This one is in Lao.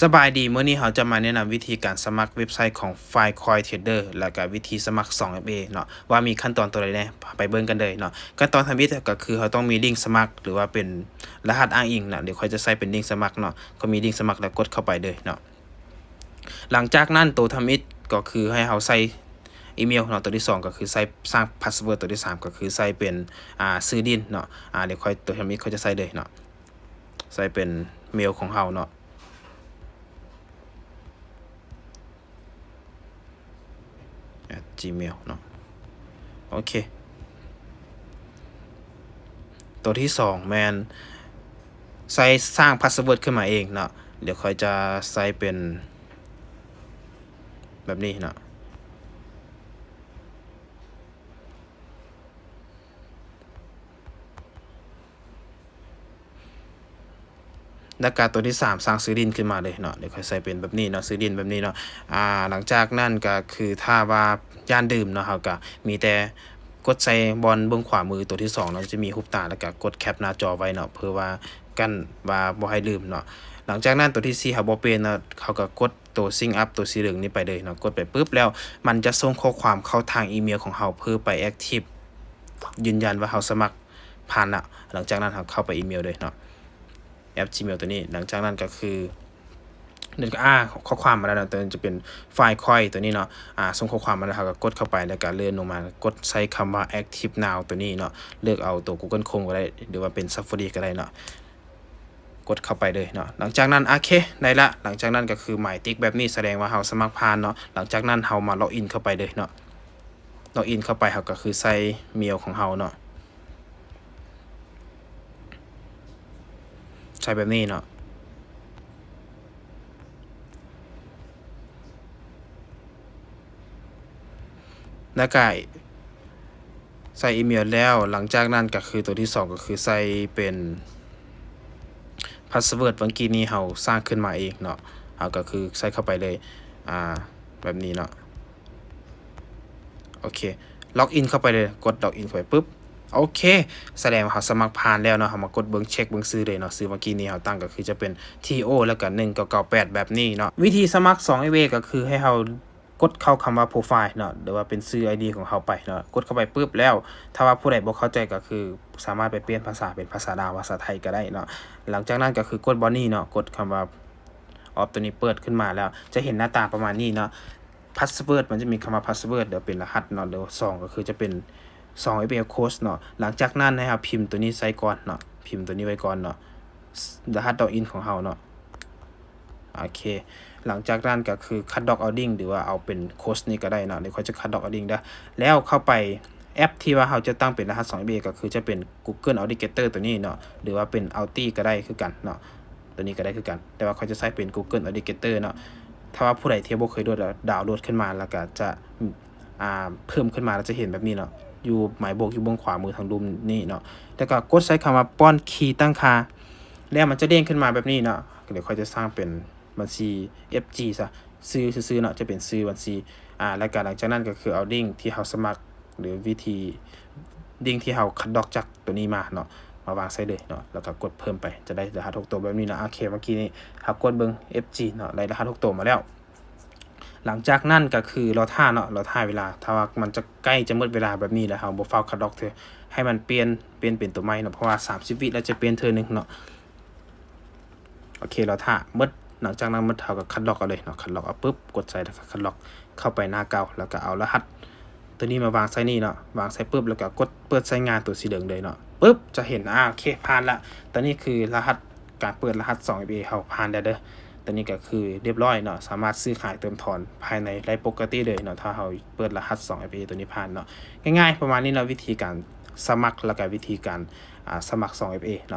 ສະບາຍດີ, ມື້ນີ້ເຮົາຈະມາແນະນຳວິທີການສະໝັກເວັບໄຊຂອງ Filecoin Trader ແລ້ວກະວິທີສະໝັກສອງເອັຟເອເນາະ ວ່າມີຂັ້ນຕອນຕົວໃດແດ່, ໄປເບິ່ງກັນເລີຍເນາະ. ຂັ້ນຕອນທຳອິດກໍຄືເຮົາຕ້ອງມີລິ້ງສະໝັກ ຫຼືວ່າເປັນລະຫັດອ້າງອີງເນາະ. ດຽວຂ້ອຍຈະໃສ່ເປັນລິ້ງສະໝັກເນາະ, ຂ້ອຍມີລິ້ງສະໝັກແລ້ວກົດເຂົ້າໄປເລີຍເນາະ. ຫຼັງຈາກນັ້ນໂຕທຳອິດກໍຄືໃຫ້ເຮົາໃສ່ອີເມວເນາະ, ໂຕທີສອງກໍຄືໃສ່ສ້າງພາສເວີດ, ໂຕທີສາມກໍຄືໃສ່ເປັນ ອ່າ ຊື່ດິນເນາະ. ອາ ດຽວຂ້ອຍ ໂຕທຳອິດຂ້ອຍຈະໃສ່ເລີຍເນາະ, ໃສ່ເປັນເມວຂອງເຮົາເນາະ. ແອັດຈີເມວເນາະ. ໂອເຄ ໂຕທີສອງແມ່ນໃສ່ສ້າງພາສເວີດຂຶ້ນມາເອງເນາະ. ດຽວຂ້ອຍຈະໃສ່ເປັນແບບນີ້ເນາະ. ແລ້ວກະໂຕທີສາມສ້າງຊື່ດິນຂຶ້ນມາເລີຍເນາະ. ດຽວຂ້ອຍໃສ່ເປັນແບບນີ້ເນາະ, ຊື່ດິນແບບນີ້ເນາະ. ອາ ຫຼັງຈາກນັ້ນກະຄືຖ້າວ່າຢ້ານລືມເນາະ, ເຮົາກະມີແຕ່ກົດໃສ່ບ່ອນເບື້ອງຂວາມືໂຕທີສອງເນາະ, ຈະມີຮູບຕາ ແລ້ວກະກົດແຄັບໜ້າຈໍໄວ້ເນາະ, ເພື່ອວ່າກັນວ່າບໍ່ໃຫ້ລືມເນາະ. ຫຼັງຈາກນັ້ນໂຕທີສີ່ເຮົາບໍ່ເປັນເນາະ, ເຮົາກະກົດ ໂຕ sync up ໂຕສີເຫຼືອງນີ້ໄປເລີຍເນາະ. ກົດໄປປຶບແລ້ວ ມັນຈະສົ່ງຂໍ້ຄວາມເຂົ້າທາງອີເມວຂອງເຮົາ ເພື່ອໄປ active ຢືນຢັນວ່າເຮົາສະໝັກຜ່ານລະ. ຫຼັງຈາກນັ້ນເຮົາເຂົ້າໄປອີເມວເລີຍເນາະ, ແອັບຈີເມວໂຕນີ້. ຫຼັງຈາກນັ້ນກໍຄື ອາ ຂໍ້ຄວາມມາແລ້ວເນາະ, ໂຕນີ້ຈະເປັນ Filecoin ໂຕນີ້ເນາະ. ອາ ສົ່ງຂໍ້ຄວາມມາແລ້ວ ເຮົາກໍກົດເຂົ້າໄປ ແລ້ວກໍເລື່ອນລົງມາ ກົດໃສ່ຄຳວ່າ active now ໂຕນີ້ເນາະ. ເລືອກເອົາໂຕ Google Chrome ກໍໄດ້ ຫຼືວ່າເປັນ Safari ກໍໄດ້ເນາະ. ກົດເຂົ້າໄປເລີຍເນາະ. ຫຼັງຈາກນັ້ນ ໂອເຄ ໄດ້ລະ. ຫຼັງຈາກນັ້ນກໍຄືໝາຍຕິກແບບນີ້ ສະແດງວ່າເຮົາສະໝັກຜ່ານເນາະ. ຫຼັງຈາກນັ້ນເຮົາມາ log in ເຂົ້າໄປເລີຍເນາະ. log in ເຂົ້າໄປ ເຮົາກໍຄືໃສ່ເມວຂອງເຮົາເນາະ, ໃສ່ແບບນີ້ເນາະ. ແລ້ວກະໃສ່ອີເມວແລ້ວ, ຫຼັງຈາກນັ້ນກໍຄືໂຕທີສອງກໍຄືໃສ່ເປັນພາສເວີດເມື່ອກີ້ນີ້ເຮົາສ້າງຂຶ້ນມາເອງເນາະ. ເຮົາກໍຄືໃສ່ເຂົ້າໄປເລີຍ ອາ ແບບນີ້ເນາະ. ໂອເຄ log in ເຂົ້າໄປເລີຍ, ກົດ log in ເຂົ້າໄປປຶບ ໂອເຄ ສະແດງວ່າເຮົາສະໝັກຜ່ານແລ້ວເນາະ. ເຮົາມາກົດເບິ່ງ ເຊັກເບິ່ງຊື່ເລີຍເນາະ. ຊື່ເມື່ອກີ້ນີ້ເຮົາຕັ້ງກໍຄືຈະເປັນ ທີໂອ ແລ້ວກະ ໜຶ່ງເກົ້າເກົ້າແປດ ແບບນີ້ເນາະ. ວິທີສະໝັກສອງເອັຟເອ ກໍຄືໃຫ້ເຮົາກົດເຂົ້າຄຳວ່າ profile ເນາະ ຫຼືວ່າເປັນຊື່ ໄອດີ ຂອງເຮົາໄປເນາະ. ກົດເຂົ້າໄປປຶບແລ້ວ ຖ້າວ່າຜູ້ໃດບໍ່ເຂົ້າໃຈກໍຄືສາມາດໄປປ່ຽນພາສາເປັນພາສາລາວ ພາສາໄທກໍໄດ້ເນາະ. ຫຼັງຈາກນັ້ນກໍຄືກົດບ່ອນນີ້ເນາະ, ກົດຄຳວ່າ off ໂຕນີ້ເປີດຂຶ້ນມາແລ້ວ ຈະເຫັນໜ້າຕາປະມານນີ້ເນາະ. ພາສເວີດ ມັນຈະມີຄຳວ່າ password ຫຼືເປັນລະຫັດເນາະ, ຫຼືສອງກໍຄືຈະເປັນ ສອງເອັຟເອ code ເນາະ. ຫຼັງຈາກນັ້ນໃຫ້ເຮົາພິມໂຕນີ້ໃສ່ກ່ອນເນາະ, ພິມໂຕນີ້ໄວ້ກ່ອນເນາະ, ລະຫັດ log in ຂອງເຮົາເນາະ. ໂອເຄ ຫຼັງຈາກນັ້ນກໍຄືຄັດລອກເອົາດິ້ງ ຫຼືວ່າເອົາເປັນ code ນີ້ກໍໄດ້ເນາະ. ດຽວຂ້ອຍຈະຄັດລອກເອົາດິ້ງເດີ້. ແລ້ວເຂົ້າໄປແອັບທີ່ວ່າເຮົາຈະຕັ້ງເປັນລະຫັດ ສອງເອັຟເອ ກໍຄືຈະເປັນ Google Authenticator ໂຕນີ້ເນາະ, ຫຼືວ່າເປັນ Authy ກໍໄດ້ຄືກັນເນາະ. ໂຕນີ້ກໍໄດ້ຄືກັນ ແຕ່ວ່າຂ້ອຍຈະໃຊ້ເປັນ Google Authenticator ເນາະ. ຖ້າວ່າຜູ້ໃດທີ່ບໍ່ເຄີຍໂຫຼດ ດາວໂຫຼດຂຶ້ນມາ ແລ້ວກໍຈະ ອ່າ ເພີ່ມຂຶ້ນມາ ແລ້ວຈະເຫັນແບບນີ້ເນາະ, ຢູ່ໝາຍບວກຢູ່ເບື້ອງຂວາມືທາງລຸ່ມນີ້ເນາະ. ແລ້ວກໍກົດໃສ່ຄຳວ່າປ້ອນຄີຕັ້ງຄ່າ ແລ້ວມັນຈະເດ້ງຂຶ້ນມາແບບນີ້ເນາະ. ດຽວຂ້ອຍຈະສ້າງເປັນບັນຊີ ເອັຟຈີ ຊະ, ຊື່ຊື່ໆເນາະ, ຈະເປັນຊື່ບັນຊີ. ອ່າ ແລ້ວກໍຫຼັງຈາກນັ້ນກໍຄືເອົາດິ້ງທີ່ເຮົາສະໝັກ ຫຼືວິທີດິ້ງທີ່ເຮົາຄັດລອກຈາກໂຕນີ້ມາເນາະ ມາວາງໃສ່ເລີຍເນາະ, ແລ້ວກໍກົດເພີ່ມໄປ ຈະໄດ້ລະຫັດຫົກໂຕແບບນີ້ເນາະ. ໂອເຄ ເມື່ອກີ້ນີ້ເຮົາກົດເບິ່ງ ເອັຟຈີ ເນາະ, ໄດ້ລະຫັດຫົກໂຕມາແລ້ວ. ຫຼັງຈາກນັ້ນກໍຄືລໍຖ້າເນາະ, ລໍຖ້າເວລາ. ຖ້າວ່າມັນຈະໃກ້ຈະໝົດເວລາແບບນີ້ແລ້ວ ເຮົາບໍ່ຟ້າວຄັດລອກເທື່ອ, ໃຫ້ມັນປ່ຽນ ປ່ຽນເປັນໂຕໃໝ່ເນາະ, ເພາະວ່າສາມສິບວິແລ້ວຈະປ່ຽນເທື່ອໜຶ່ງເນາະ. ໂອເຄ ລໍຖ້າໝົດ. ຫຼັງຈາກນັ້ນໝົດ ເຮົາກໍຄັດລອກເອົາເລີຍເນາະ, ຄັດລອກເອົາປຶບ ກົດໃສ່ລະຫັດຄັດລອກເຂົ້າໄປໜ້າເກົ່າ ແລ້ວກໍເອົາລະຫັດໂຕນີ້ມາວາງໃສ່ນີ້ເນາະ, ວາງໃສ່ປຶບ ແລ້ວກໍກົດເປີດໃຊ້ງານໂຕສີເຫຼືອງເລີຍເນາະ. ປຶບ ຈະເຫັນ ອາ ໂອເຄ ຜ່ານລະ. ໂຕນີ້ຄືລະຫັດ ການເປີດລະຫັດ ສອງເອັຟເອ ເຮົາຜ່ານແລ້ວເດີ້. ໂຕນີ້ກໍຄືຮຽບຮ້ອຍເນາະ, ສາມາດຊື້ຂາຍເຕີມຖອນພາຍໃນໄດ້ປົກກະຕິເລີຍເນາະ ຖ້າເຮົາເປີດລະຫັດ ສອງເອັຟເອ ໂຕນີ້ຜ່ານເນາະ. ງ່າຍໆປະມານນີ້ເນາະ, ວິທີການສະໝັກ ແລ້ວກໍວິທີການ ອາ ສະໝັກ ສອງເອັຟເອ ເນາະ.